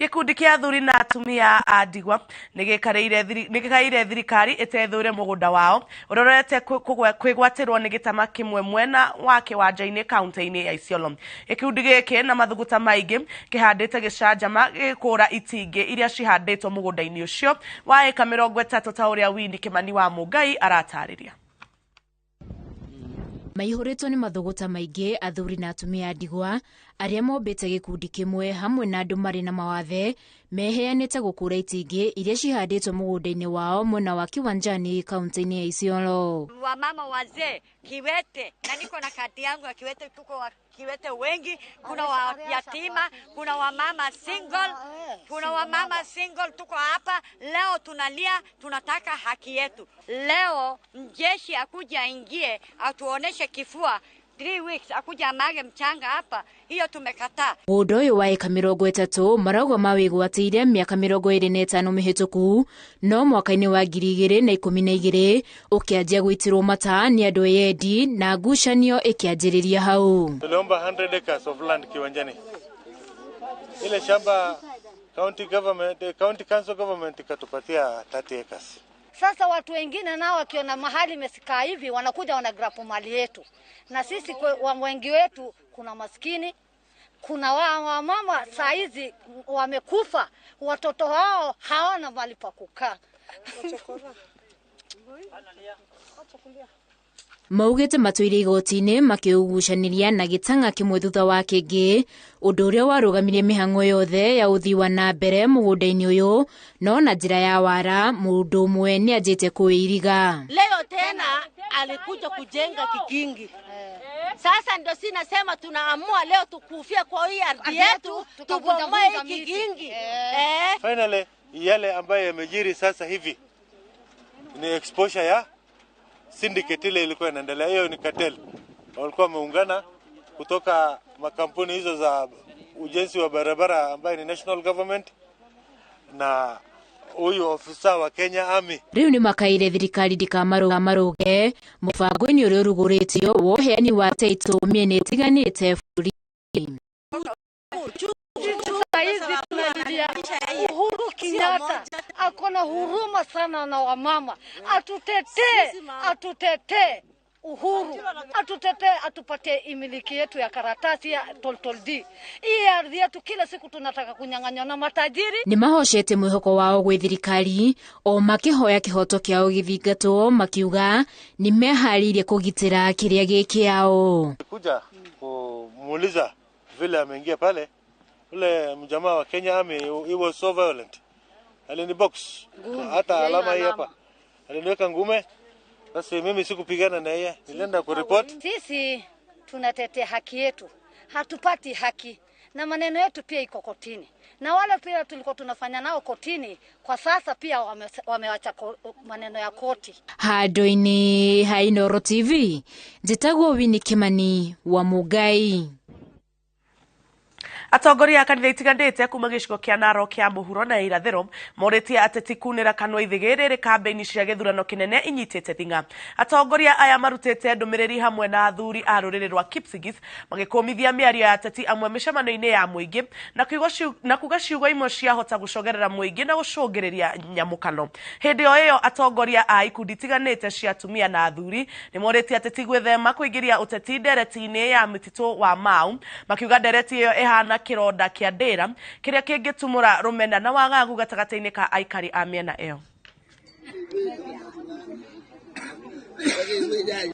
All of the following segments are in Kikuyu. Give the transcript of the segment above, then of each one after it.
Gĩkundi kĩa athuri na atumia a ndigwa nĩ gĩkaĩire thirikari ĩtethũre mũgũnda wao ũrorete kwĩgwatĩrwo nĩ gĩtama kĩmwe mwena wa kĩwanja-inĩ kaunti-inĩ ya Isiolo. Gĩkundi gĩkĩ na mathuguta maingĩ kĩhandĩte gĩcanjama gĩgĩkũra itingĩ iria cihandĩtwo mũgũnda-inĩ ũcio wa ĩka 30 ta ũrĩa Winnie Kimani wa Mũngai aratarĩria. Maihũrĩtwo nĩ mathũgũta maingĩ, athuri na atumia a ndigwa arĩa mombĩte gĩkundi kĩmwe hamwe na andũ marĩ na mawathe meheanĩte gũkũra itingĩ iria cihandĩtwo mũgũnda-inĩ wao mwena wa Kiwanjani, kaunti-inĩ ya Isiolo. Wamama wazee kiwete, na niko na kadi yangu ya kiwete. Tuko wa kiwete wengi, kuna wa yatima, kuna wamama single, kuna wamama single. Tuko hapa leo tunalia, tunataka haki yetu. Leo mjeshi akuja aingie atuoneshe kifua 3 weeks, akuja amage mchanga hapa, hiyo tumekataa. Mũgũnda ũyũ wa ĩka 30 marauga mawĩgwatĩire mĩaka 25 mĩhĩtũku, no mwaka-inĩ wa 2012 ũkĩanjia gũitĩrwo mata nĩ andũ eyendi na ngucanio ĩkĩanjĩrĩria hau. Tuliomba 100 acres of land Kiwanjani. Ile shamba county government, county council government ikatupatia 30 acres. Sasa watu wengine nao wakiona mahali imesikaa hivi, wanakuja wanagrab mali yetu, na sisi wengi wetu kuna maskini, kuna wamama saa hizi wamekufa, watoto wao hawana mahali pa kukaa. Maugĩte matũire igoti-inĩ makĩũgucanĩria na gĩtang'a kĩmwe thutha wa kĩngĩ, ũndũ ũrĩa warũgamirie mĩhang'o yothe ya ũthii wa na mbere mũgũnda-inĩ ũyũ, no na njĩra ya wara mũndũ ũmwe nĩ anjĩte kwĩiriga. Leo tena alikuja kujenga kikingi. Sasa ndio si nasema tunaamua leo tukufia kwa hii ardhi yetu, tubomoe hii kikingi. Eh. Finally, yale ambayo yamejiri sasa hivi ni exposure ya syndicate ile ilikuwa inaendelea. Hiyo ni cartel, walikuwa wameungana kutoka makampuni hizo za ujenzi wa barabara ambayo ni national government na huyu ofisa wa Kenya Army. Rĩu nĩ makaire thirikari ndĩkamarũge mũbango-inĩ ũrĩa ũrugũrĩtio wa ũheani wa taitũ mĩena ĩtiganĩte bũrũri-inĩ. Saa hizi tunalilia Uhuru Kenyatta ako na huruma sana na wamama, atutetee, atutetee Uhuru, atutetee, atupatie imiliki yetu ya karatasi ya title deed. Hii ardhi yetu kila siku tunataka kunyang'anywa na matajiri. Nĩ mahocete mwĩhoko wao gwĩ thirikari o makĩhoya kĩhoto kĩao gĩthingatwo, makiuga nĩ meharĩirie kũgitĩra kĩrĩa gĩ kĩao. Kuja kumuuliza vile ameingia pale, ule mjamaa wa Kenya Army, he was so violent, alini box hata alama hii hapa, aliniweka ngume. Basi mimi sikupigana na yeye, nilienda kuripoti. Sisi tunatetea haki yetu, hatupati haki na maneno yetu pia iko kotini, na wale pia tulikuwa tunafanya nao kotini, kwa sasa pia wamewacha maneno ya koti. Handũ-inĩ ha Inooro TV, njĩtagwo Winnie Kimani wa Mũngai. Atongoria a kanitha itiganĩte kuma gĩcigo kĩa Narok kĩa mũhuro na irathĩro morĩtie ateti kunĩra kanua ithĩgĩ rĩrĩ kambĩini cia gĩthurano kĩnene inyitĩte thing'a. Atongoria aya marutĩte ndũmĩrĩri hamwe na athuri a rũrĩrĩ rwa Kipsigis magĩkũmithia mĩario ya ateti amwe mĩcemanio-inĩ ya mũingĩ na kuga ciugo imwe ciahota gũcogerera mũingĩ na gũcũngĩrĩria nyamũkano. Hĩndĩ o ĩyo, atongoria a ikundi itiganĩte cia atumia na athuri nĩ morĩtie ateti gwĩthema kũingĩria ũteti ndereti-inĩ ya mũtitũ wa Mau, makiuga ndereti ĩyo ĩhana kĩronda kĩa ndĩra kĩrĩa kĩngĩtumũra rũmena na wagagu gatagatĩ-inĩ ka aikari a mĩena ĩyo.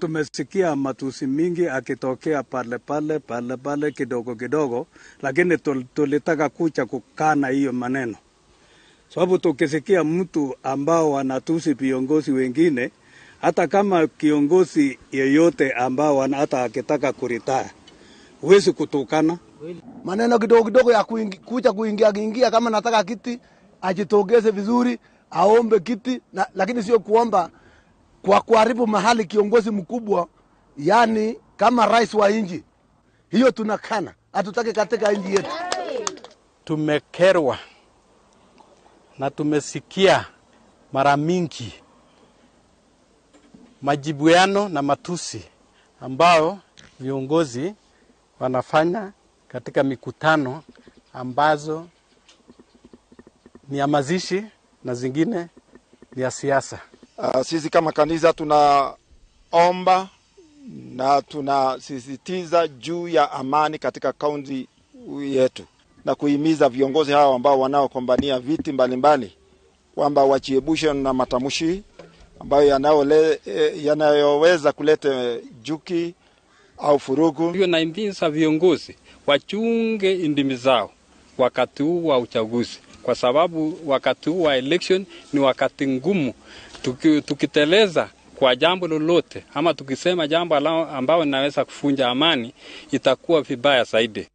Tumesikia matusi mingi akitokea pale pale pale pale kidogo kidogo, lakini tulitaka kucha kukana hiyo maneno, sababu tukisikia mtu ambao wanatusi viongozi wengine, hata kama kiongozi yeyote ambao hata akitaka kuretire, huwezi kutukana. Maneno kidogo kidogo ya kuja kuingia kuingia, kama nataka kiti ajitokeze vizuri, aombe kiti na, lakini sio kuomba kwa kuharibu mahali kiongozi mkubwa, yani kama rais wa nchi. Hiyo tunakana, hatutaki katika nchi yetu. Tumekerwa na tumesikia mara mingi majibuano na matusi ambao viongozi wanafanya katika mikutano ambazo ni ya mazishi na zingine ni ya siasa. Sisi kama kanisa tunaomba na tunasisitiza juu ya amani katika kaunti yetu na kuhimiza viongozi hao ambao wanaokombania viti mbalimbali kwamba wajiepushe na matamshi ambayo yanayoweza kuleta chuki au furugu. Hiyo naimiza viongozi wachunge ndimi zao wakati huu wa uchaguzi, kwa sababu wakati huu wa election ni wakati ngumu. Tukiteleza kwa jambo lolote ama tukisema jambo ambalo linaweza kufunja amani, itakuwa vibaya zaidi.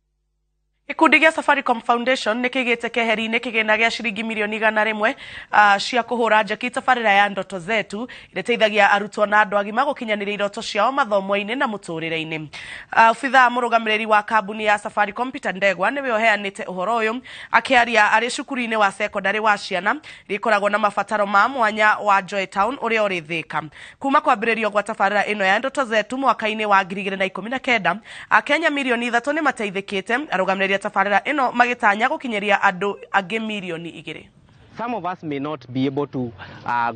Gĩkundi gĩa Safaricom Foundation nĩ kĩgĩte keheri-inĩ kĩgĩna gĩa ciringi mirioni 100 cia kũhũra njeki tabarĩra ya Ndoto Zetu ĩrĩa ĩteithagia arutwo na andũ agima gũkinyanĩria iroto ciao mathomo-inĩ na mũtũrĩre-inĩ. Obithaa mũrũgamĩrĩri wa kambuni ya Safaricom Peter Ndegwa nĩwe ũheanĩte ũhoro ũyũ akĩaria arĩ cukuru-inĩ wa sekondarĩ wa ciana iria ikoragwo na mabataro ma mwanya wa Joy Town ũrĩa ũrĩ Thĩka. Kuma kwambĩrĩrio gwa tabarĩra ĩno ya Ndoto Zetu mwaka-inĩ wa 2019, Akenya mirioni 3 nĩ mateithĩkĩte. Arũgamĩrĩri tabarĩra ĩno magĩtanya gũkinyĩria andũ angĩ mirioni 2. Some of us may not be able to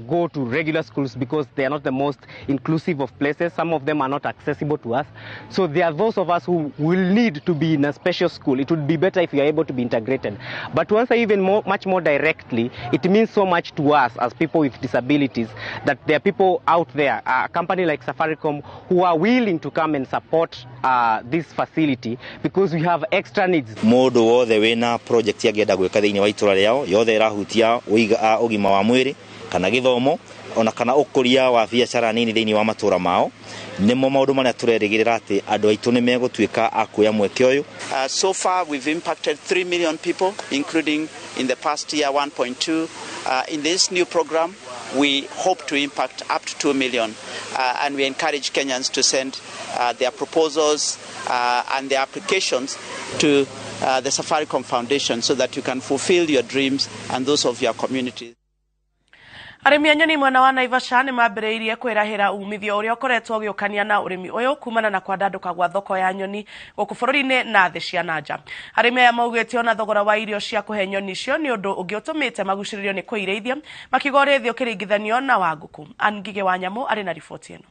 go to regular schools because they are not the most inclusive of places. Some of them are not accessible to us. So there are those of us who will need to be in a special school. It would be better if we are able to be integrated. But to answer even more, much more directly, it means so much to us as people with disabilities that there are people out there, a company like Safaricom, who are willing to come and support this facility because we have extra needs. Mũndũ wothe wĩna project angĩenda gwĩka thĩinĩ wa itũra rĩao yothe ĩrahutia ũgima wa mwĩrĩ kana gĩthomo ona kana ũkũria wa biacara nini thĩinĩ wa matũra mao, nĩmo maũndũ marĩa tũrerĩgĩrĩra atĩ andũ aitũ nĩ megũtuĩka a kuoya mweke ũyũ. So far we've impacted 3 million people, including in the past year 1.2. In this new program we hope to impact up to 2 million, and we encourage Kenyans to send their proposals and their applications to the Safaricom Foundation so that you can fulfill your dreams and those of your community. Arĩmi a nyoni mwena wa Naivasha nĩ mambĩrĩirie kwĩrahĩra umithio ũrĩa ũkoretwo ũgĩũkania na ũrĩmi ũyũ kumana na kwandandũka gwa thoko ya nyoni gũkũ bũrũri-inĩ na thĩ cia nanja. Arĩmi aya maugĩte ona thogora wa irio cia kũhe nyoni icio nĩ ũndũ ũngĩ ũtũmĩte magucĩrĩrio nĩ kũirĩithia, makiuga ũrĩithio ũkĩringithanio na wa ngũkũ. Ann Ngigĩ wa Nyamũ arĩ na riboti ĩno.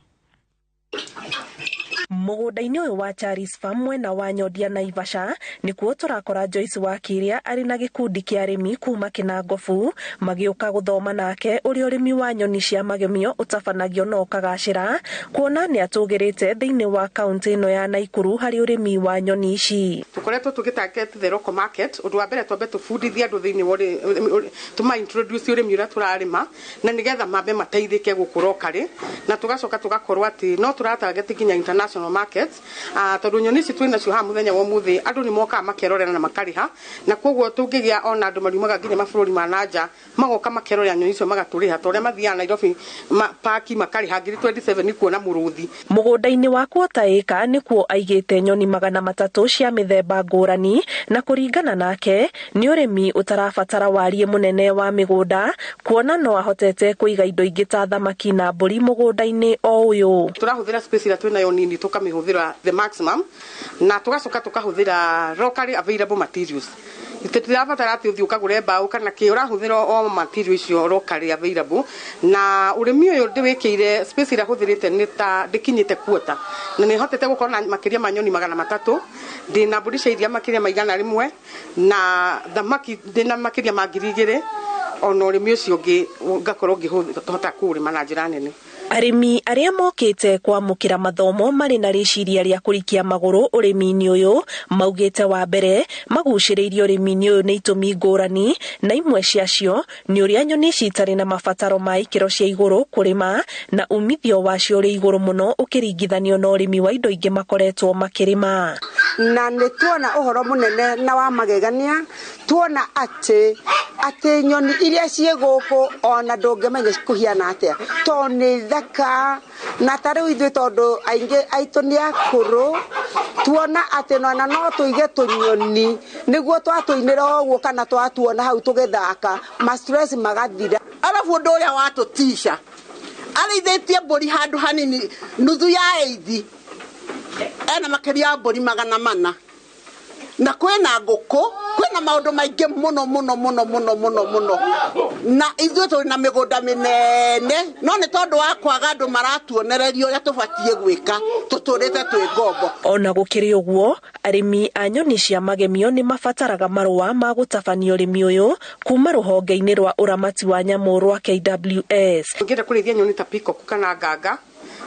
Mũgũnda-inĩ ũyũ wa Charis Farm mwena wa Nyondia Naivasha nĩkuo tũrakora Joyce Wakiria arĩ na gĩkundi kĩa arĩmi kuma Kĩnangobu magĩũka gũthoma nake ũrĩa ũrĩmi wa nyoni cia magemio ũtabanagio na ũkagacĩra, kuona nĩ atũgĩrĩte thĩinĩ wa kaũntĩ ĩno ya Naikuru harĩ ũrĩmi wa nyoni ici. Tũkoretwo tũgĩ target the local market. Ũndũ wa mbere twambe tũbundithie andũ thĩinĩ wa tũma introduce ũrĩmi ũrĩa tũrarĩma na nĩgetha mambe mateithĩke gũkũ locally, na tũgacoka tũgakorwo atĩ no tũra target nginya international markets, tondũ nyoni ici twĩ nacio haha mũthenya wa ũmũthĩ andũ nĩ mokaga makerorera na makarĩha, na koguo tũngĩgĩa ona andũ mariumaga nginya mabũrũri ma nanja magoka makerorera nyoni icio magatũrĩha, ta ũrĩa mathiaga Nairobi paki makarĩha 2027 kuona mũrũthi. Mũgũnda-inĩ wa kuota ĩka nĩkuo aigĩte nyoni 300 cia mĩthemba ngũrani, na kũringana nake nĩ ũrĩmi ũtarabatara wariĩ mũnene wa mĩgũnda, kuona no ahotete kũiga indo ingĩ ta thamaki na mbũri mũgũnda-inĩ o ũyũ. Tũrahũthĩra space ĩrĩa twĩ nayo nini tũkamĩhũthĩra the maximum, na tũgacoka tũkahũthĩra locally available materials. Tũtirabatara atĩ ũthiĩ ũkagũre mbaũ kana kĩ, ũrahũthĩra o material icio locally available. Na ũrĩmi ũyũ ndĩwĩkĩire space ĩrĩa hũthĩrĩte nĩ ta ndĩkinyĩte kuota, na nĩ hotete gũkorwo na makĩria ma nyoni 300, ndĩna mbũri cia iria makĩria ma 100, na thamaki ndĩna makĩria ma 2000, ona ũrĩmi ũcio ũngĩ ngakorwo ngĩhota kũũrĩma na njĩra nene. Arĩmi arĩa mokĩte kwamũkĩra mathomo marĩ na rĩciria rĩa kũrikia magũrũ ũrĩmi-inĩ ũyũ maugĩte wa mbere magucĩrĩirio ũrĩmi-inĩ ũyũ nĩ itũmi ngũrani, na imwe ciacio nĩ ũrĩa nyoni ici itarĩ na mabataro ma ikĩro cia igũrũ kũrĩma na umithio wacio ũrĩ igũrũ mũno ũkĩringithanio na ũrĩmi wa indo ingĩ makoretwo makĩrĩma. Na nĩ tuona ũhoro mũnene na wa magegania, tuona atĩ nyoni iria ciĩ gũkũ ona ndũngĩmenya kũhiana atĩa tondũ nĩ thaka, na ta rĩu ithuĩ tondũ aingĩ aitũ nĩ akũrũ, tuona atĩ ona no tũige tũnyoni nĩguo twatũinĩra ũguo kana twatuona hau tũgĩthaka ma stress magathira. Arabu ũndũ ũrĩa watũtisha, arĩithĩtie mbũri handũ hanini nuthu ya eithi, ena makĩria ya mbũri 400, Na kwĩna ngũkũ, kwĩna maũndũ maingĩ mũno mũno mũno mũno mũno mũno. Na ithuĩ tũrĩ na mĩgũnda mĩnene, no nĩ tondũ wa kwaga andũ maratuonereria ũrĩa tũbatiĩ gwĩka, tũtũrĩte twĩ ngombo. Ona gũkĩrĩ ũguo, arĩmi a nyoni cia magemio nĩ mabataraga marũa ma gũtabania ũrĩmi ũyũ kuma rũhonge-inĩ rwa ũramati wa nyamũ rwa KWS. Ũngĩenda kũrĩithia nyoni ta peacock kana nganga,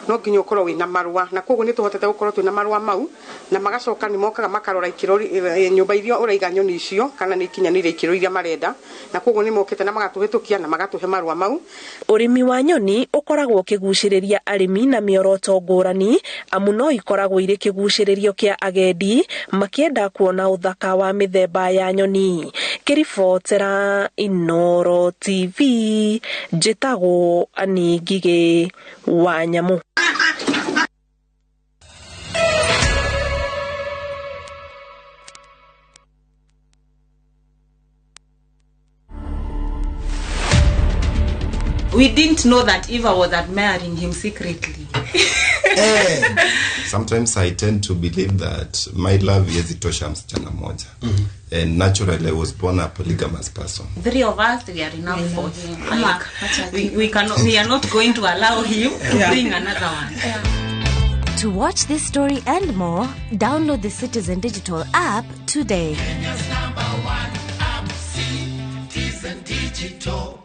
no nginya ũkorwo wĩna marũa, na koguo nĩ tũhotete gũkorwo twĩna marũa mau, na magacoka nĩ mokaga makarora ikĩro nyũmba iria ũraiga nyoni icio kana nĩ ikinyanĩire ikĩro iria marenda, na koguo nĩ mokĩte na magatũhĩtũkia na magatũhe marũa mau. Ũrĩmi wa nyoni ũkoragwo ũkĩgucĩrĩria arĩmi na mĩoroto ngũrani, amu no ikoragwo irĩ kĩgucĩrĩrio kĩa agendi makĩenda kuona ũthaka wa mĩthemba ya nyoni. Ngĩribotera Inooro TV, njĩtagwo Annie Ngigĩ wa Nyamũ. We didn't know that Eva was admiring him secretly. Sometimes I tend to believe that my love haiwezi tosha msichana mmoja. And naturally I was born a polygamous person. Three of us, we are enough for him. Like, we cannot, we are not going to allow him to bring another one. To watch this story and more, download the Citizen Digital app today. Kenya's number one app, Citizen Digital.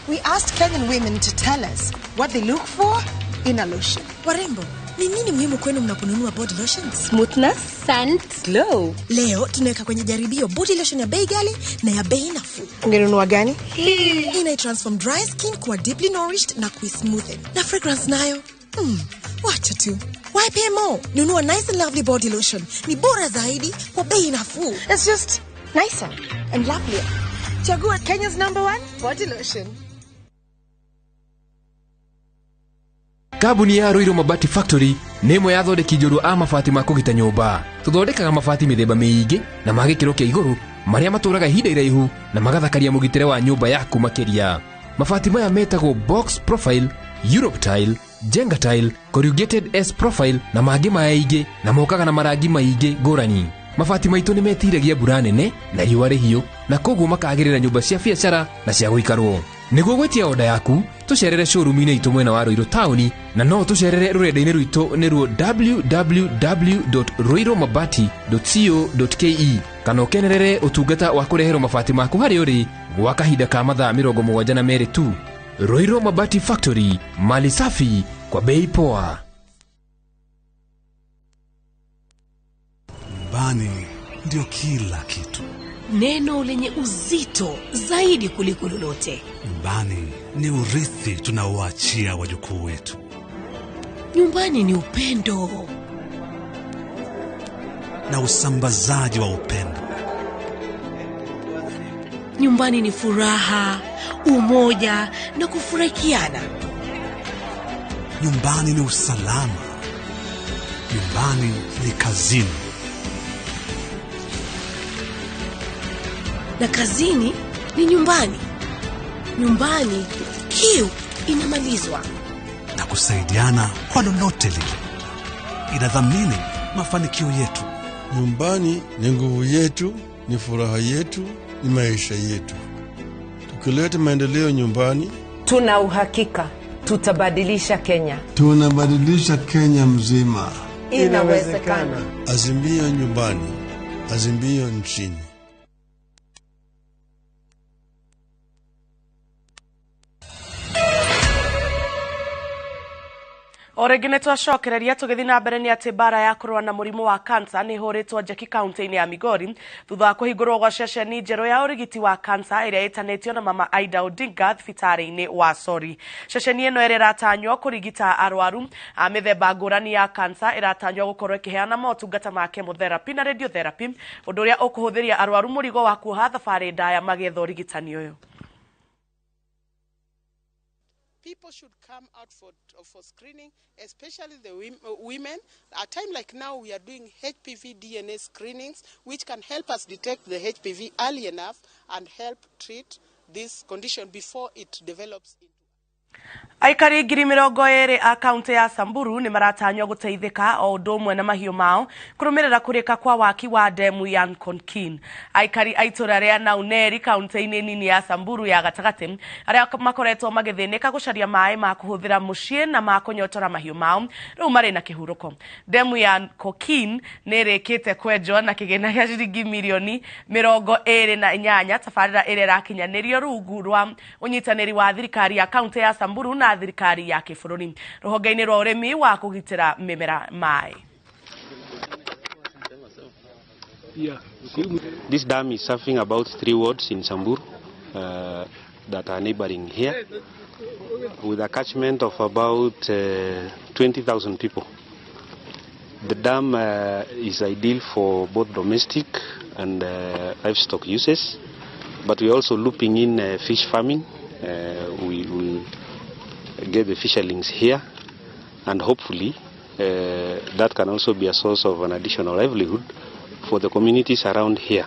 We asked Kenyan women to tell us what they look for in a lotion. Warembo, ni nini muhimu kwenu mnaponunua body lotions? Smoothness, scent, glow. Leo tunaweka kwenye jaribio body lotion ya bei ghali na ya bei nafuu. Ungenunua gani? Hii. Ina transform dry skin kuwa deeply nourished na kuismoothen. Na fragrance nayo? Wacha tu. Why pay more? Nunua nice and lovely body lotion. Ni bora zaidi kwa bei nafuu. It's just nicer and lovelier. Chagua Kenya's number one body lotion. Kambuni ya Ruiru Mabati Factory nĩ ĩmwe ya athondeki njorua a mabati ma kũgita nyũmba. Tũthondekaga mabati mĩthemba mĩingĩ na ma gĩkĩro kĩa igũrũ marĩa matũraga ihinda iraihu na magathakaria mũgitĩre wa nyũmba yaku makĩria. Mabati maya metagwo box profile, Europe tile, Jenga tile, corrugated S profile na mangĩ maingĩ, na mokaga na marangi maingĩ ngũrani. Mabati maitũ nĩ metiragia mbura nene na riũa rĩhiũ, na koguo makagĩrĩra nyũmba cia biacara na cia gũikarwo. Nĩguo gwĩtia oda yaku, tũcerere showroom-inĩ itũ mwena wa Ruiru taũni, na no tũcerere rũrenda-inĩ rwitũ nĩruo www.ruirumabati.co.ke, kana ũkenerere ũtungata wa kũreherwo mabati maku harĩa ũrĩ gwa kahinda ka mathaa 72 tu. Ruiru Mabati Factory, mali safi kwa bei poa. Nyumbani ndio kila kitu. Neno lenye uzito zaidi kuliko lolote. Nyumbani ni urithi tunaoachia wajukuu wetu. Nyumbani ni upendo na usambazaji wa upendo. Nyumbani ni furaha, umoja na kufurahikiana. Nyumbani ni usalama. Nyumbani ni kazini. Na kazini ni nyumbani. Nyumbani kiu inamalizwa. Na kusaidiana kwa lolote lile. Inadhamini mafanikio yetu. Nyumbani ni nguvu yetu, ni furaha yetu, ni maisha yetu. Tukileta maendeleo nyumbani, tuna uhakika tutabadilisha Kenya. Tunabadilisha Kenya mzima. Inawezekana. Azimio nyumbani, azimio nchini. O rĩngĩ nĩ twacokereria tũgĩthiĩ na mbere nĩ atĩ mbara ya kũrũa na mũrimũ wa kansa nĩ ĩhũrĩtwo njeki kaunti-inĩ ya Migori thutha wa kũhingũrwo gwa ceceni njerũ ya ũrigiti wa kansa ĩrĩa ĩtanĩtio na Mama Aida Odinga thibitarĩ-inĩ wa Sori. Ceceni ĩno ĩrĩa ĩratanywo kũrigita arwaru a mĩthemba ngũrani ya kansa ĩratanywo gũkorwo ĩkĩheana motungata ma chemotherapy na radiotherapy, ũndũ ũrĩa ũkũhũthĩria arwaru mũrigo wa kuoha thabarĩ ndaya magĩetha ũrigitani ũyũ. People should come out for screening, especially the women. At a time like now, we are doing HPV DNA screenings, which can help us detect the HPV early enough and help treat this condition before it develops. Aikari 20,000 a kaunti ya Samburu nĩ maratanywo gũteithĩka o ũndũ ũmwe na mahiũ mao kũrũmĩrĩra kũrĩka kwa waki wa ndemu ya Nkonkin. Aikari a itũra rĩa Nauneri kaunti-inĩ nini ya Samburu ya gatagatĩ arĩa makoretwo magĩthĩnĩka gũcaria maĩ ma kũhũthĩra mũciĩ na ma kũnyotora mahiũ mao rĩu marĩ na kĩhurũko. Ndemu ya Nkonkin nĩ ĩrĩkĩte kwenjwo na kĩgĩna gĩa ciringi mirioni 28, tabarĩra ĩrĩa ĩrakinyanĩrio rungu rwa ũnyitanĩri wa thirikari ya kaunti ya Samburu na thirikari ya kĩbũrũri rũhonge-inĩ rwa ũrĩmi wa kũgitĩra mĩmera maĩ. This dam is serving about 3 wards in Samburu that are neighboring here, with a catchment of about 20,000 people. The dam is ideal for both domestic and livestock uses, but we are also looping in fish farming. We will get the fisherlings here, and hopefully that can also be a source of an additional livelihood for the communities around here.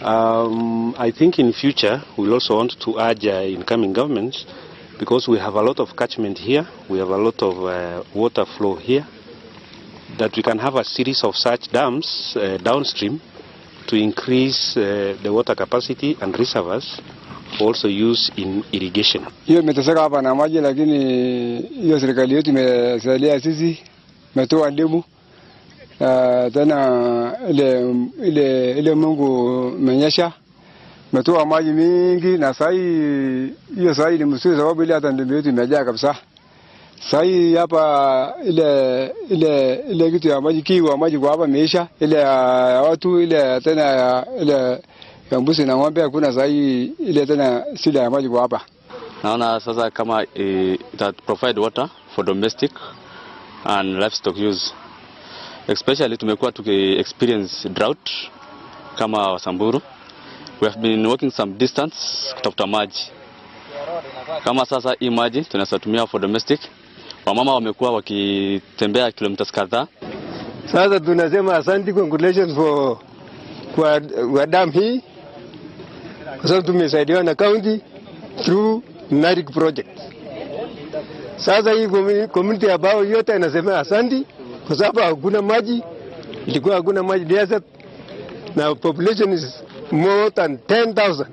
I think in future we'll also want to urge incoming governments, because we have a lot of catchment here, we have a lot of water flow here, that we can have a series of such dams downstream to increase the water capacity and reservoirs for also use in irrigation. Hiyo imeteseka hapa na maji, lakini hiyo serikali yetu imesaidia sisi, imetoa ndimu tena ile Mungu menyesha, imetoa maji mingi, na sahi hiyo sahi ni mzuri sababu ile hata ndimu yetu imejaa kabisa. Sahi hapa ile kitu ya maji, kiwa maji kwa hapa imeisha, ile ya watu ile tena ile ya mbuzi na ng'ombe hakuna sahi ile tena sila ya maji kwa hapa. Naona sasa kama it provide water for domestic and livestock use. Especially tumekuwa tuki experience drought kama Samburu. We have been walking some distance kutafuta maji. Kama sasa hii maji tunaweza tumia for domestic. Wamama wamekuwa wakitembea kilomita kadhaa. Sasa tunasema asante, congratulations for kwa dam hii, kwa sababu tumesaidiwa na county through NARIC project. Sasa hii community ambao yote inasema asante kwa sababu hakuna maji, ilikuwa hakuna maji desert, na population is more than 10,000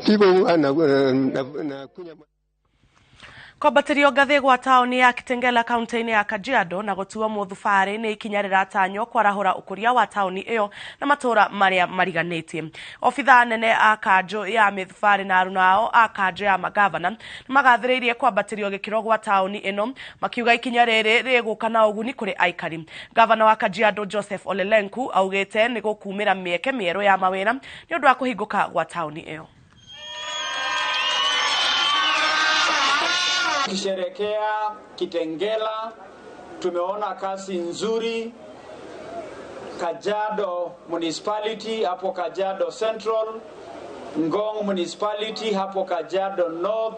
people na kunywa. Kwambatĩrio ngathĩ gwa taũni ya Kitengela kaunti-inĩ ya Kajiado na gũtuo mũthubarĩ nĩ ikinya rĩratanywo kwarahũra ũkũria wa taũni ĩyo na matũũra marĩa mariganĩtie. Obithaa nene a kanjũ ya mĩthubarĩ na aruna ao a kanjũ ya magavana nĩmagathĩrĩirie kwambatĩrio gĩkĩro gwa taũni ĩno, makiuga ikinya rĩrĩ rĩgũka na ũguni kũrĩ aikari. Gavana wa Kajiado Joseph Ole Lenku augĩte nĩ gũkumĩra mĩeke mĩerũ ya mawĩra nĩ ũndũ wa kũhingũka gwa taũni ĩyo. Tukisherekea Kitengela, tumeona kazi nzuri Kajiado Municipality hapo Kajiado Central, Ngong Municipality hapo Kajiado North.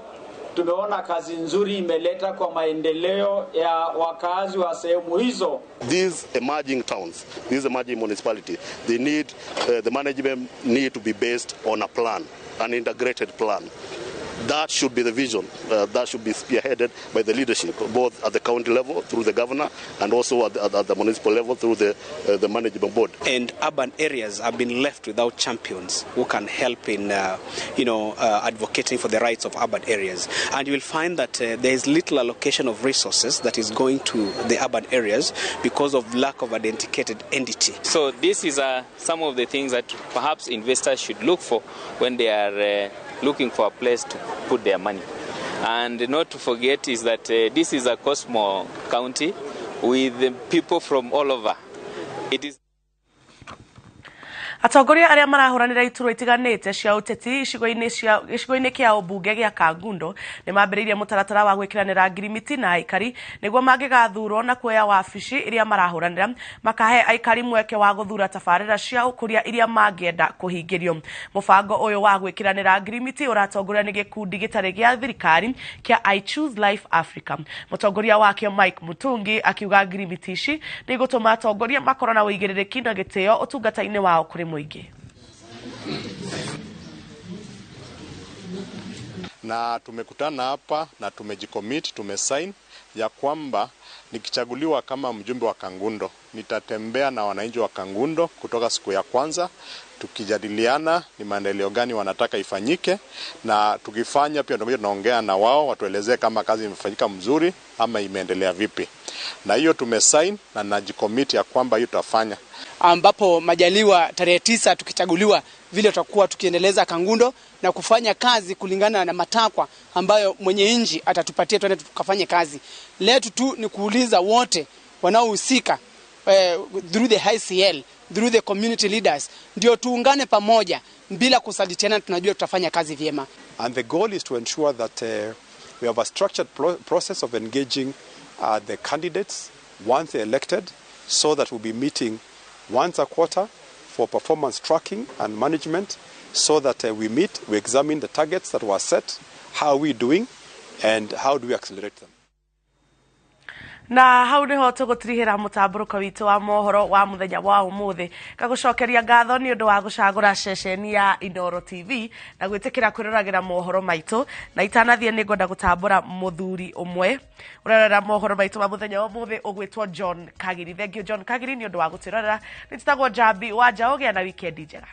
Tumeona kazi nzuri imeleta kwa maendeleo ya wakazi wa sehemu hizo. These emerging towns, these emerging municipalities, they need the management need to be based on a plan, an integrated plan. That should be the vision that should be spearheaded by the leadership, both at the county level through the governor and also at the municipal level through the management board. And urban areas have been left without champions who can help in, advocating for the rights of urban areas. And you will find that there is little allocation of resources that is going to the urban areas because of lack of a dedicated entity. So this is some of the things that perhaps investors should look for when they are looking for a place to put their money. And not to forget is that this is a Cosmo county with people from all over. It is Atongoria arĩa marahũranĩra iturwa itiganĩte cia ũteti gĩcigo-inĩ kĩa ũmbunge gĩa Kangundo nĩ mambĩrĩirie mũtaratara wa gwĩkĩranĩra ngirimiti na aikari nĩguo mangĩgathurwo na kuoya wabici iria marahũranĩra makahe aikari mweke wa gũthura tabarĩra cia ũkũria iria mangĩenda kũhingĩrio. Mũbango ũyũ wa gwĩkĩranĩra ngirimiti ũratongorio nĩ gĩkundi gĩtarĩ gĩa thirikari kĩa I Choose Life Africa. Mũtongoria wakĩo Mike Mutungi akiuga ngirimiti ici nĩ igũtũma atongoria makorwo na ũigĩrĩrĩki na gĩtĩo ũtungata-inĩ wao kũrĩ mũingĩ. Na tumekutana hapa na tumejicommit, tumesign ya kwamba nikichaguliwa kama mjumbe wa Kangundo nitatembea na wananchi wa Kangundo kutoka siku ya kwanza, tukijadiliana ni maendeleo gani wanataka ifanyike, na tukifanya pia ndio tunaongea na wao watuelezee kama kazi imefanyika mzuri ama imeendelea vipi. Na hiyo tumesign na najicommit ya kwamba hiyo tutafanya. Ambapo majaliwa tarehe 9 tukichaguliwa, vile tutakuwa tukiendeleza Kangundo na kufanya kazi kulingana na matakwa ambayo mwenye nchi atatupatia, twende tukafanye kazi. Letu tu ni kuuliza wote wanaohusika through the ICL, through the community leaders, ndio tuungane pamoja bila kusalitiana, tunajua tutafanya kazi vyema. And the goal is to ensure that we have a structured process of engaging the candidates once they're elected, so that we'll be meeting once a quarter for performance tracking and management, so that we meet, we examine the targets that were set, how are we doing, and how do we accelerate them. Na hau niho tũgũtirihĩra mũtambũrũko witũ wa mohoro wa mũthenya wa ũmũthĩ. Ngagũcokeria ngatho nĩ ũndũ wa gũcagũra ceceni ya Inooro TV na gwĩtĩkĩra kwĩroragĩra mohoro maitũ. Na itanathiĩ, nĩ ngwenda gũtambũra mũthuri ũmwe ũrerorera mohoro maitũ ma mũthenya wa ũmũthĩ, ũgwĩtwo John Kagiri. Thank you, John Kagiri, nĩ ũndũ wa gũtwĩrorera. Nĩ tũtagwo Njambi wa Njaũ. Gĩa na wikendi njega.